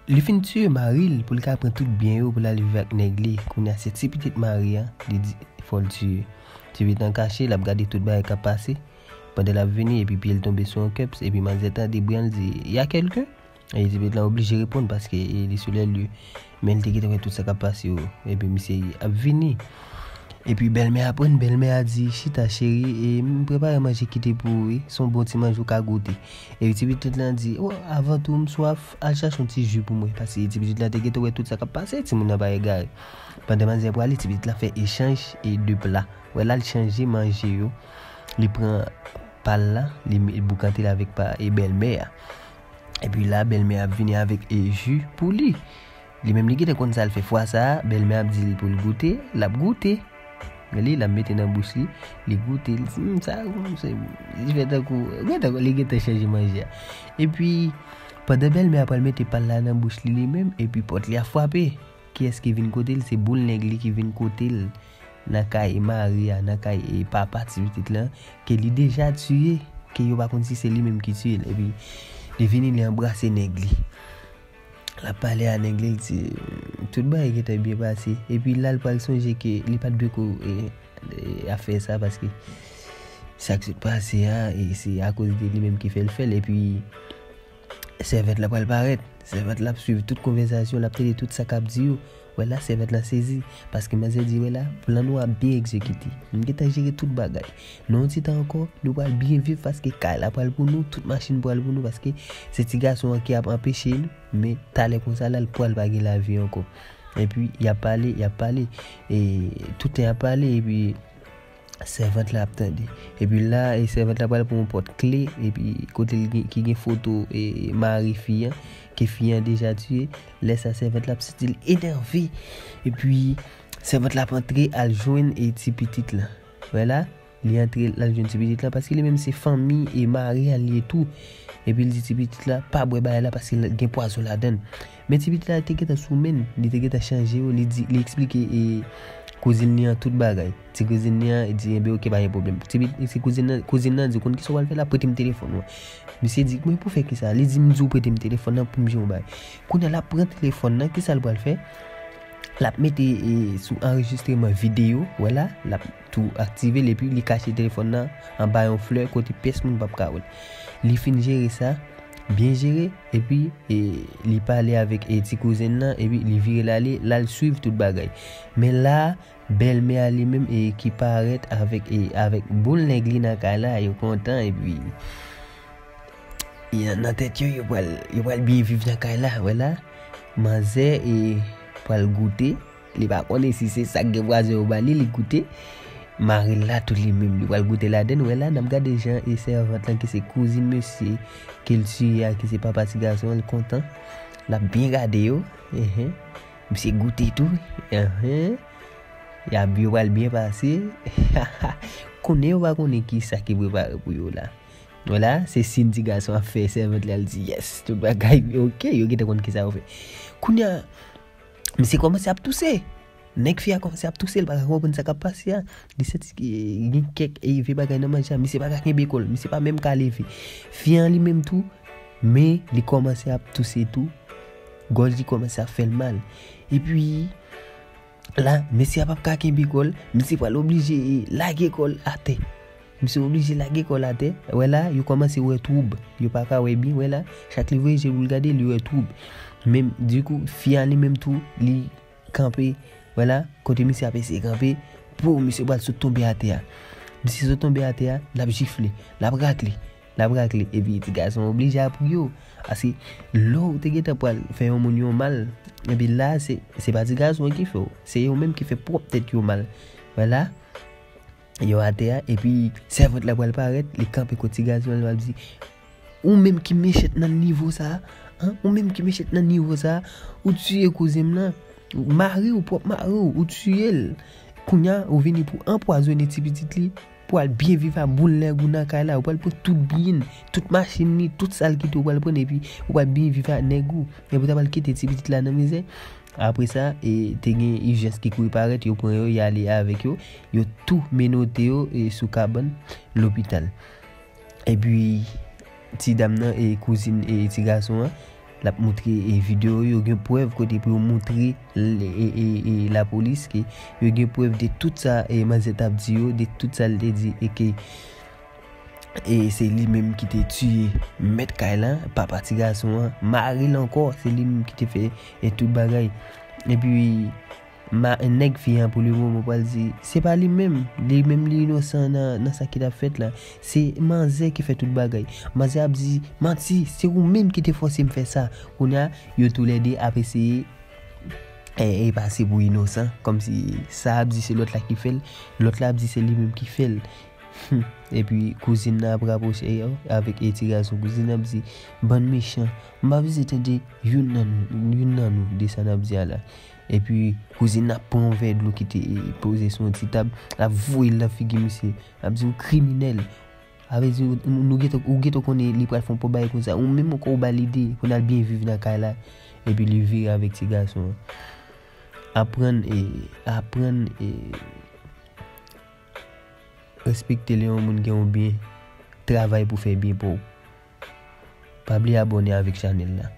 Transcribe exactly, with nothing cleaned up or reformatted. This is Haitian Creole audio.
Li fin tiye mari l pou l ka pran tout byen yo pou l al viv ak nèg li. Kounye a se ti pitit mari an, li di fò l tiye. Ti pitit lan kache, l ap gade tout bagay k ap pase. Pandan l ap vini, epi pye l tonbe sou yon kèps, epi manzè tande bri an, l di, "Y a quelqu'un?" E ti pitit lan oblije reponn paske e, li sou lè lye. Men l te gentan wè tout sa k ap pase yo. Epi misye ap vini. Epi bèlmè a pran, bèlmè a di, "Chita, cheri, e m prepare manje kite pou ou, wi. Se yon bon ti manje ou ka goute." Epi ti pitit lan di, "O, avan tou, m swaf, al chache yon ti ji pou mwen." Paske ti pitit lan te gentan wè tout sa k ap pase, timoun nan pa egare. Pandan manzè prale, ti pitit lan fè echanj e de pla. Wè la, l chanje manje yo. Li pran pa l la, li, li boukante l avèk pa e bèlmè a. Epi la, bèlmè a ap vini avèk e ji pou li. Li menm li gentan konn sa l fè fwa sa a, bèlmè a ap di l pou l goute, l ap goute. Li, l ap mete nan bouch li, li goute, li di, "Hmm, sa, hmm, se, li fè tankou, gentan, li gentan chanje manje a." Epi, pandan bèlmè a pral mete pa l la nan bouch li, li menm, epi pòt li ap frape. Kiyès ki vin kote l? Se boul nèg li ki vin kote l nan kay mari a, nan kay e papa ti pitit lan, ke li deja tiye, ke yo pa konn si se li menm ki tiye l. Epi, li vini, li anbrase nèg li. L ap pale a nèg li, l di, "Tout bagay gentan byen pase." Epi la, l pral sonje ke li pa t dwe ko, e, e, ap fè sa, paske sa k sot pase a, e se akoz de li menm ki fè l fè l. Epi, sèvant la pral parèt. Sèvant la ap swiv tout konvèsasyon, l ap tande tout sa k ap di yo. Wè la, sèvant la sezi, paske manzè di, "Wè la, plan nou ap byen egzekite. Nou gentan jere tout bagay. Nan yon ti tan ankò, nou pral byen viv, paske kay la pral pou nou, tout machin pral pou nou, paske se ti gason an ki ap anpeche nou, men talè konsa la, l pral pa gen lavi ankò." Epi, y ap pale, y ap pale, e tout tan y ap pale, epi sèvant la ap tande. Epi la, e sèvant la pral pran yon pòt kle, epi kote l gen, ki gen foto e mari fi an, ke fi an deja tiye. Lè sa, sèvant la ap santi l enève. Epi, sèvant la ap antre al jwenn e ti pitit lan. Wè la, li antre al jwenn ti pitit lan, paske li menm se fanmi e mari a li ye tou. Epi l di ti pitit la, "Pa bwè bagay la, paske l gen pwazon ladan l." Men ti pitit la te gentan sou men l, li te gentan chanje yo, li di, li eksplike e kouzin li an tout bagay. Ti kouzin li an di, "Enben, oke, pa gen pwoblèm." Ti pit-, ti kouzin nan, kouzin nan di, "Ou konn kisa w pral fè la? Prete m telefòn ou an." Misye di, "Men pou fè kisa?" Li di, "M di w prete m telefòn nan pou m jere yon bagay." Kounye a l ap pran telefòn nan, kisa l pral fè? L ap mete e, sou anrejistreman videyo, wè la, l ap tou aktive l, epi li kache telefòn nan anba yon flè kote pèsonn p ap ka wè l. Li fin jere sa, byen jere, epi e, li pale avèk e, ti kouzin nan, epi li vire l ale, l al swiv tout bagay. Men la, bèlmè a li menm e, ki parèt avèk e, avèk boul nèg li nan kay la, yo kontan, epi e, nan tèt yo, yo pral, yo pral byen viv nan kay la, wè la. Manzè e, pral goute, li pa konnen si se sa k gen pwazon yo ba li, li goute. Mari l la tou li menm, li pral goute ladan l, wè la, n ap gade jan e sèvant lan ki se kouzin mesye ke l tiye a, ki se papa ti gason an, l kontan. L ap byen gade yo. Enhen. Misye goute tou. Enhen. Y ap, yo pral byen pase. Konnen yo pa konnen kisa ki prepare pou yo la. Wè la, se siy ti gason ap fè sèvant la, l di, "Yes, tout bagay oke, yo gentan konn kisa yo fè." Kounye a, misye kòmanse ap touse. Nèg fi a kòmanse ap touse, l pa ka konprann sa k ap pase a. Li santi gen kèk e, vye bagay nan manje a. Misye pa ka kenbe kò l, misye pa menm ka leve. Fi an li menm tou, men li kòmanse ap touse tou. Gòj li kòmanse ap fè l mal. Epi, la, mesye a p ap ka kenbe kò l, misye pral oblije e, lage kò l atè. Misye oblije lage kò l atè. Wè la, yo kòmanse wè twoub. Yo pa ka wè byen, wè la. Chak li voye je pou l gade, li wè twoub. Men, dikou, fi a li menm tou, li kanpe. Wè la, kote misye ap eseye kanpe, pou misye pral sot tonbe atè a. Misye sot tonbe atè a, l ap jifle, l ap rakle, l ap rakle. Epi ti gason oblije ap ri yo. Paske lè w te gentan pral fè yon moun yon mal, epi la, se, se pa ti gason an ki fè w. Se yo menm ki fè pwòp tèt yo mal. Wè la, yo atè a, epi sèvant la pral parèt, li kanpe kot ti gason an, l ap di, "Ou menm ki mechan nan nivo sa a, an? Ou menm ki mechan nan nivo sa a, ou tiye kouzin m nan, mari w, pwòp mari w, ou tiye l. Kounye a, ou vini pou anpwazonnen ti pitit li, pou al byen viv a boul nèg ou nan kay la, ou pral pran tout byen, tout machin li, tout sa l kite, ou pral pran, epi ou pral byen viv a nèg ou. Epi ou ta pral kite ti pitit la nan mizè." Apre sa, e, te gen ijans ki kouri parèt, yo pran yo, y ale avèk yo, yo tou menote yo, e, sou kabann lopital. Epi, ti dam nan, e, kouzin, e, ti gason an, l ap moutre e videyo yo, gen prèv kote pou yo moutre e, e, e, e lapolis ke yo gen prèv de tout sa e manzè t ap di yo, de tout sa l te di e ke e se li menm ki te tiye mèt kay la, papa ti gason an, mari l ankò, se li menm ki te fè e tout bagay. Epi ma nèg fi an pou le moman pral di se pa li menm, li menm li inosan nan, nan sa ki t ap fèt la. Se manzè ki fè tout bagay. Manzè ap di manti, se ou menm ki te fòse m fè sa. Kounye a yo toulède ap eseye e, e pase pou inosan, kòmsi sa ap di se lòt la ki fè l, lòt la ap di se li menm ki fè l. Hmm. Epi kouzin nan ap rapwoche yo avèk e ti gason. Kouzin nan ap di bann mechan, m pa bezwen tande youn nan nou, youn nan nou de sa n ap di a la. Epi kouzin nan ap pran yon vè dlo ki te poze sou yon ti tab, l ap voye l nan figi misye, l ap di ou kriminèl. Sa vle di ou, nou gentan, ou gentan konnen li pral fè yon pòt bagay konsa, ou menm ankò ou ba l ide pou n al byen viv nan kay la. Epi li vire avèk ti gason an. Aprann e, aprann e respekte lè yon moun gen yon byen, travay pou fè byen pa w. Pa bliye abòne avèk chanèl la.